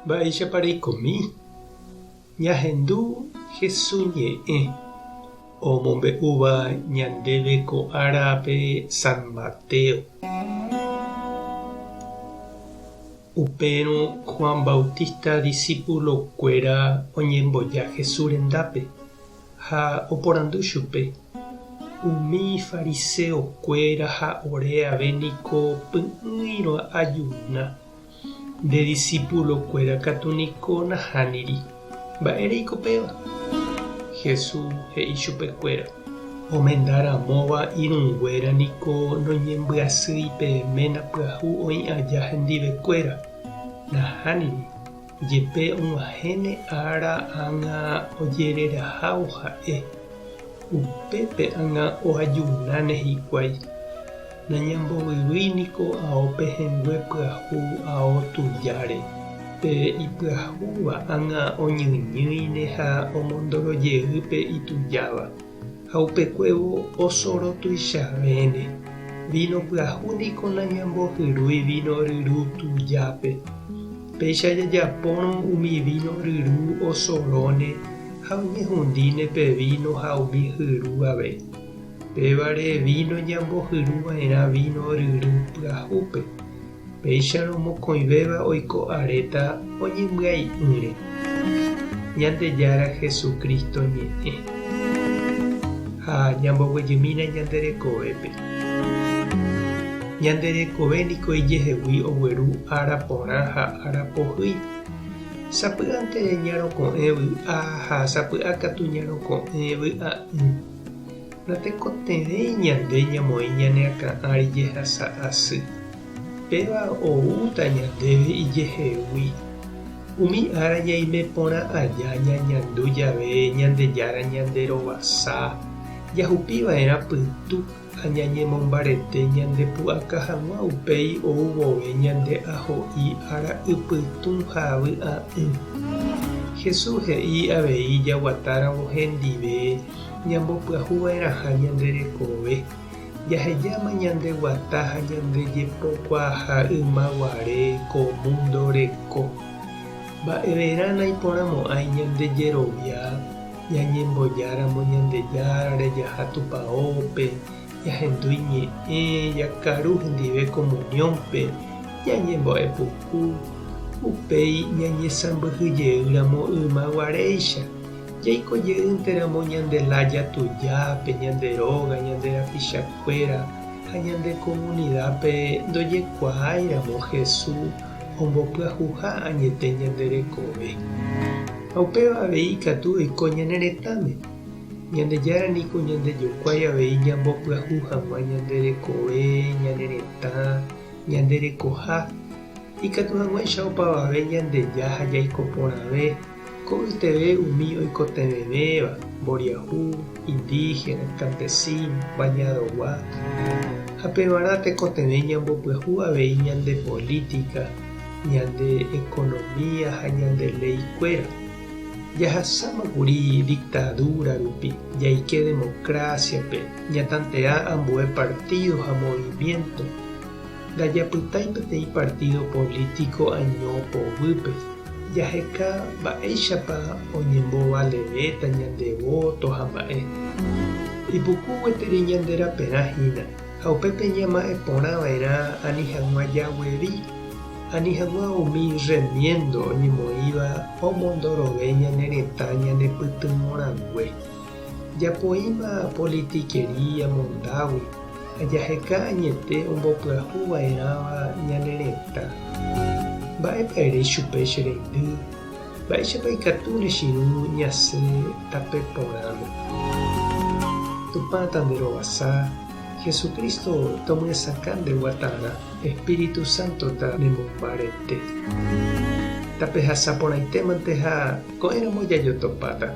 Mba'éichapa reikomi? Ñahendu Hesu ñe'ẽ omombe'úva ñandéve ko árape San Mateo. Upérõ Juan Bautista disípulo-kuéra oñemboja Jesús rendápe ha oporandu chupe, Umi fariseo-kuéra ha ore ave niko py'ỹi roajuna. Nde disípulo-kuéra katu niko nahániri. Mba'éreiko péva? Jesús he'i chupekuéra, Omenda ramóva irũnguéra niko noñembyasýi pe ména pyahu oĩ aja hendivekuéra. Nahániri, jepe og̃uahẽne ára ág̃a ojererahávo ha'e. Upépe ág̃a oajunáne hikuái. Nañambovyvýi niko ao pehẽngue pyahu ao tujáre. Pe ipyahúva ág̃a oñyñýine ha omondoro jey pe itujáva, ha upekuévo osoro tuichavéne. Víno pyahu niko nañambohyrúi víno ryru tujápe. Péicha jajapórõ umi víno ryru osoróne ha oñehundíne pe víno ha umi hyru ave. Pévare víno ñambohyru va'erã víno ryru pyahúpe, péicharõ mokõivéva oiko aréta oñembyai'ỹre. Ñandejára Jesucristo ñe'ẽ. Ha ñamboguejymína ñande rekovépe. Ñande rekove niko ijehegui ogueru ára porã ha ára pohýi. Sapy'ánte ñaroko'ẽ vy'a ha sapy'a katu ñaroko'ẽ vy'a'ỹ. Natekotevẽi ñande ñamoĩ ñane akã ári jehasa asy. Péva oúta ñandéve ijehegui. Umi ára ñaime porã aja ñañandu jave Ñandejára ñanderovasa, jahupi va'erã pytu ha ñañemombarete ñandepu'aka hag̃ua upéi ou vove ñande aho'i ára ypytũ ha vy'a'ỹ. Jesús he'i avei jaguatáramo hendive ñambopyahu va'erãha ñande rekove, jahejáma ñande guata ha ñande jepokuaaha yma guare ko múndo reko. Mba'everã naiporãmo'ãi ñande jerovia ñañembojáramo Ñandejárare jaha tupaópe, ñahendu iñe'ẽ, jakaru hendive comunión-pe, ñañembo'e puku, upéi ñañesãmbyhy jeýramo yma guaréicha. Jaiko jeýnte ramo ñande lája tujápe, ñande róga, ñande rapichakuéra ha ñande komunidápe ndojekuaái ramo Jesús ombopyahuha añete ñande rekove. Ha upéva avei ikatu oiko ñane retãme. Ñandejára niko ñandejokuái avei ñambopyahu hag̃ua ñande rekove, ñane retã, ñande rekoha, ikatu hag̃uáicha opavave ñandeja ha jaiko porãve. Ko'yteve umi oikotevẽvéva, mboriahu, indígena, campesino, bañadogua. Ha pevarã tekotevẽ ñambopyahu avei ñande política, ñande economía ha ñande ley kuéra. Jahasáma kuri dictadura rupi, jaike democracia-pe, ñatantea ambue partido ha movimiento. Ndajapytái peteĩ partido político año poguýpe. Jaheka mba'éichapa oñembovalevéta ñande vóto ha mba'e. Ipuku gueteri ñande raperã hína, ha upépe ñama'ẽ porã va'erã ani hag̃ua jaguevi, ani hag̃ua umi rremiéndo oñemoĩva omondorove ñane retã ñanepytyvõrangue. Japoíma politikería mondágui ha jaheka añete ombopyahu va'erãva ñane retã. Mba'épa ere chupe che reindy? Mba'éichapa ikatu ne chirũ ñasẽ tape porãme? Tupã tanderovasa, Jesucristo tomyesakã nde guatarã, Espíritu Santo ta nemombarete. Tapehasa porãitémante ha ko'ẽramo jajotopáta.